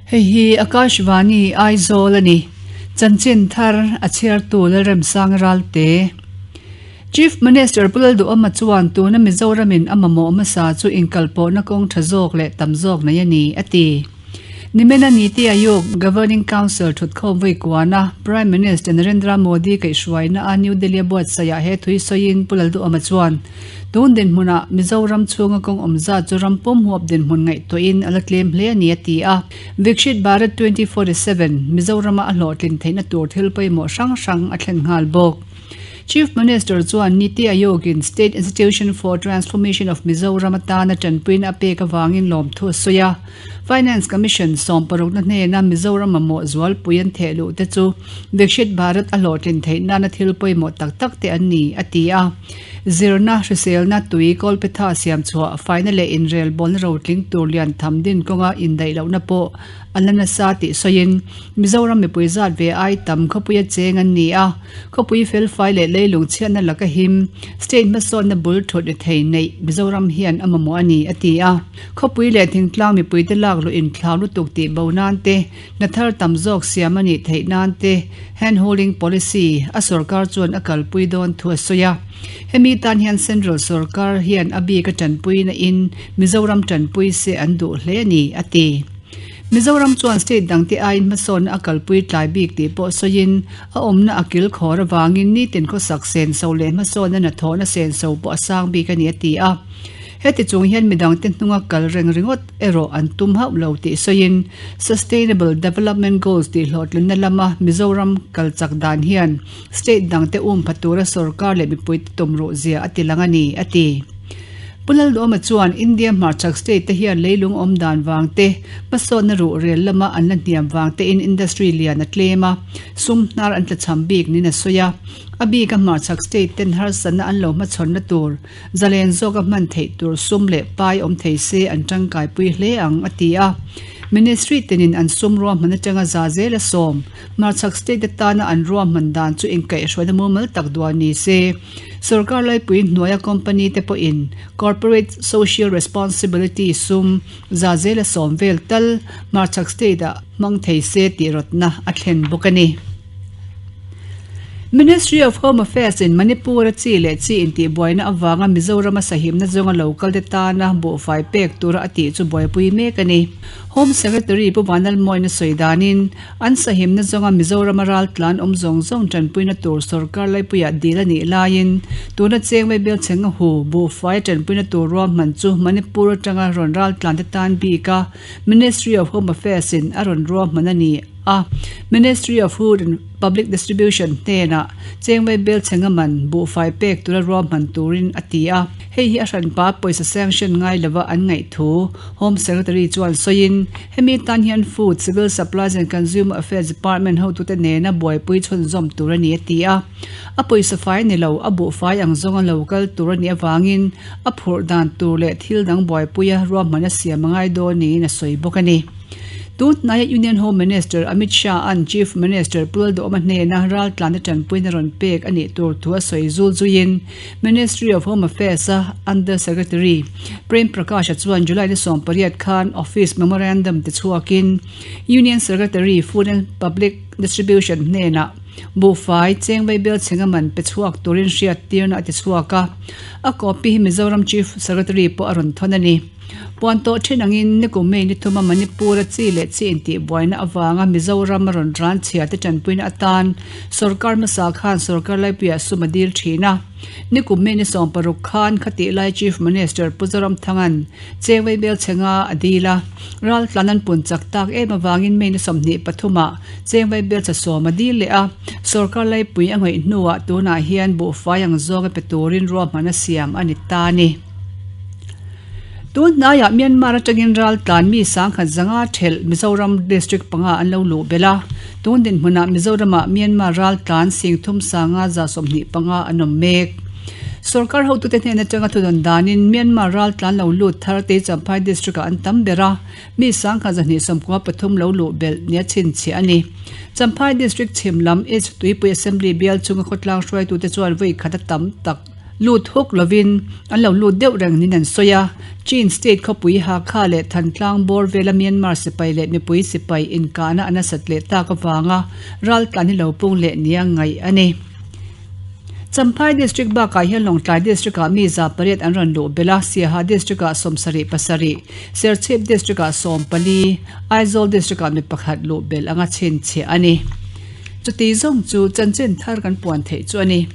Hei hi Akashvani Aizawl a ni. Chanchin thar a chhiartu Lalremsang Ralte. Chief Minister Pu Lalduhawma chuan tuna Mizoramin a mamawh hmasa chu inkalpawhna kawng tha zawk leh tam zawk nei a ni, a ti. Nimena Niti Aayog Governing Council thutkhawm vawi kuana Prime Minister Narendra Modi kaihhruaina a New Delhi a buatsaihah he thui sawiin Pu Lalduhawma chuan tun dinhmunah Mizoram chhunga kawng awm zat chu ram pum huap dinhmun ngaihtuahin a la tlem hle a ni a ti a. Vikshit Bharat 2047 Mizorama a hlawhtlin theihna tur thil pawimawh hrang hrang a thlen nghal bawk. Chief Minister chuan Niti Aayog-in State Institution for Transformation of Mizoram atana tanpuina a pek avangin lawmthu a sawi a. Finance Commission sawmparukna hnena Mizoram mamawh zualpui an theh luh te chu Vikshit Bharat a hlawhtlin theih nana thil pawimawh tak tak te an ni, a ti a. Zirna, hriselna, tui, kawlphetha siam chhuah, faina leh inrelbawlna rotling tur lian tham din kawnga indaih lohna pawh a la nasa tih sawiin Mizoram mipui zat ve ai tam khawpuia cheng an ni a, khawpui felfai leh leilung chhiatna laka him, state hmasawnna bul thut ni thei neih Mizoram hian a mamawh a ni, a ti a. Khawpui leh thingtlang mipuite lak luh inthlau lutuk tih bo nan te, hna thar tam zawk siam a nih theih nan te hand holding policy a sorkar chuan a kalpui dawn thu a sawi a. Hemi tan hian Central sorkar hian a bik a tanpuina in Mizoram tanpui se an duh hle a ni, a ti. Mizoram chuan state dangte aiin hmasawnna a kalpui tlai bik tih pawh sawiin a awmna a kil khawr avangin nitin khawsak senso leh hmasawnna hnathawhna senso pawh a sang bik a ni, a ti a. Heti chung hian midangte hnunga kal reng ringawt erawh an tum hauh lo tih sawiin Sustainable Development Goals tih hlawhtlinna lama Mizoram kal chak dan hian state dangte um pha tura sorkar leh mipuite tumruh zia a ti lang a ni, a ti. Pu Lalduhawma chuan India hmarchhak state te hian leilung awm dan vang te, hmasawnna ruh rel lama an la hniam vang tein industry lian a tlem a, sum hnar an tlachham bik niin a sawi a. A bika hmarchhak state ten harsatna an lo hmachhawnna tur Zalen zawka hman theih tur sum leh pai awm thei se an tangkaipui hle ang, a ti a. Ministry tinin an sum ruahman atanga za zel a sawm. Hmarchhak state atana an ruahman dan chu inkaihhruaina mumal tak duah ni se. Sorkar laipui hnuaia company te pawhin corporate social responsibility sum za zel a sawm vel tal hmarchhak state ah hmang thei se tih rawtna a thlen bawk a ni. Ministry of Home Affairs in Manipur a chi leh chi intihbuaina avanga Mizoram a sahimna zawnga lo kal te tana buhfai pek tura a tih chu buaipui mek a ni. Home Secretary Pu Vanlalmawina sawi danin, an sahimna zawnga Mizoram a raltlan awm zawng zawng tanpuina tur sorkar laipuiah dil a nih laiin tuna cheng vaibel chhe nga hu buhfai a tanpuina tur ruahman chu Manipur atanga rawn raltlan te tan bika Ministry of Home Affairs in a rawn ruahman a ni. a, Ministry of Food and Public Distribution hnenah chengvei bel chhe nga man buhfai pek tura ruahman turin a ti a. Hei hi a hranpa pawisa sanction ngai lova an ngaih thu Home Secretary chuan sawiin, hemi tan hian Food, Civil Supplies and Consumer Affairs Department hotute nena buaipui chhunzawm tur a ni a ti a. A pawisa fai ni lo, a buhfai ang zawnga lo kal tur a nih avangin a phurh dan tur leh thil dang buaipuia ruahman a siam a ngai dawn niin a sawi bawk a ni. Tun hnaia Union Home Minister Amit Shah-a'n Chief Minister Pu Lalduhawma hnena raltlana tanpuina rawn pek a nih tur thu a sawi zul zuiin Ministry of Home Affairs-a Under Secretary Prem Prakash-a chuan July ni 18 khan Office Memorandum tichhuakin Union Secretary Food and Public Distribution hnenah buhfai cheng vaibel chhenga man pe chhuak turin hriattirna a tichhuak a, a copy hi Mizoram Chief Secretary pawh a rawn thawn a ni. Puan tawh thin angin nikum May ni thuma Manipur-a chi leh chi intihbuaina avanga Mizoram a rawn ran chhia te tanpuina atan sorkar hmasa khan sorkar laipuiah sum a dil thin a. Nikum May ni 16 khan khatih lai Chief Minister Pu Zoramthanga'n Chengvei Belchhenga a dil a, raltlan an pun chak tak em avangin May ni 23 ah Chengvei Belchhe sawm a dil leh a, sorkar laipui a ngaih hnuah tunah hian buhfai ang zawnga pe turin ruahman a siam a ni ta a ni. Tun hnaiah Myanmar atangin raltlan mi sangkhat zanga thelh Mizoram District panga an lo luh belh a, tun dinhmunah Mizoramah Myanmar raltlan singthum sanga 25 an awm mek. Sorkar hotute hnen atanga thudawn danin Myanmar raltlan lo lut thar te Champhai District-ah an tam ber a, mi sangkhat 293 lo luh belh nia chhinchhiah a ni. Champhai District chhim lam East Tuipui Assembly bial chunga khawtlang hruaitute chuan vawi khat a tam tak. Lut huk lovin an lo lut deuh reng niin an sawi a. Chin state khawpui Hakha leh Thantlang bawr vela Myanmar sipai leh mipui sipai inkahna a nasat leh tak avanga raltlan hi lo pung leh nia ngaih a ni. Champhai District bakah hian Lawngtlai District-ah mi 800 an rawn luh belh a, Siaha District-ah 77, Serchhip District-ah 14, Aizawl District-ah mi pakhat luh belh anga chhinchhiah a ni. Chuti zawng chu chanchin thar kan puan theih chu a ni.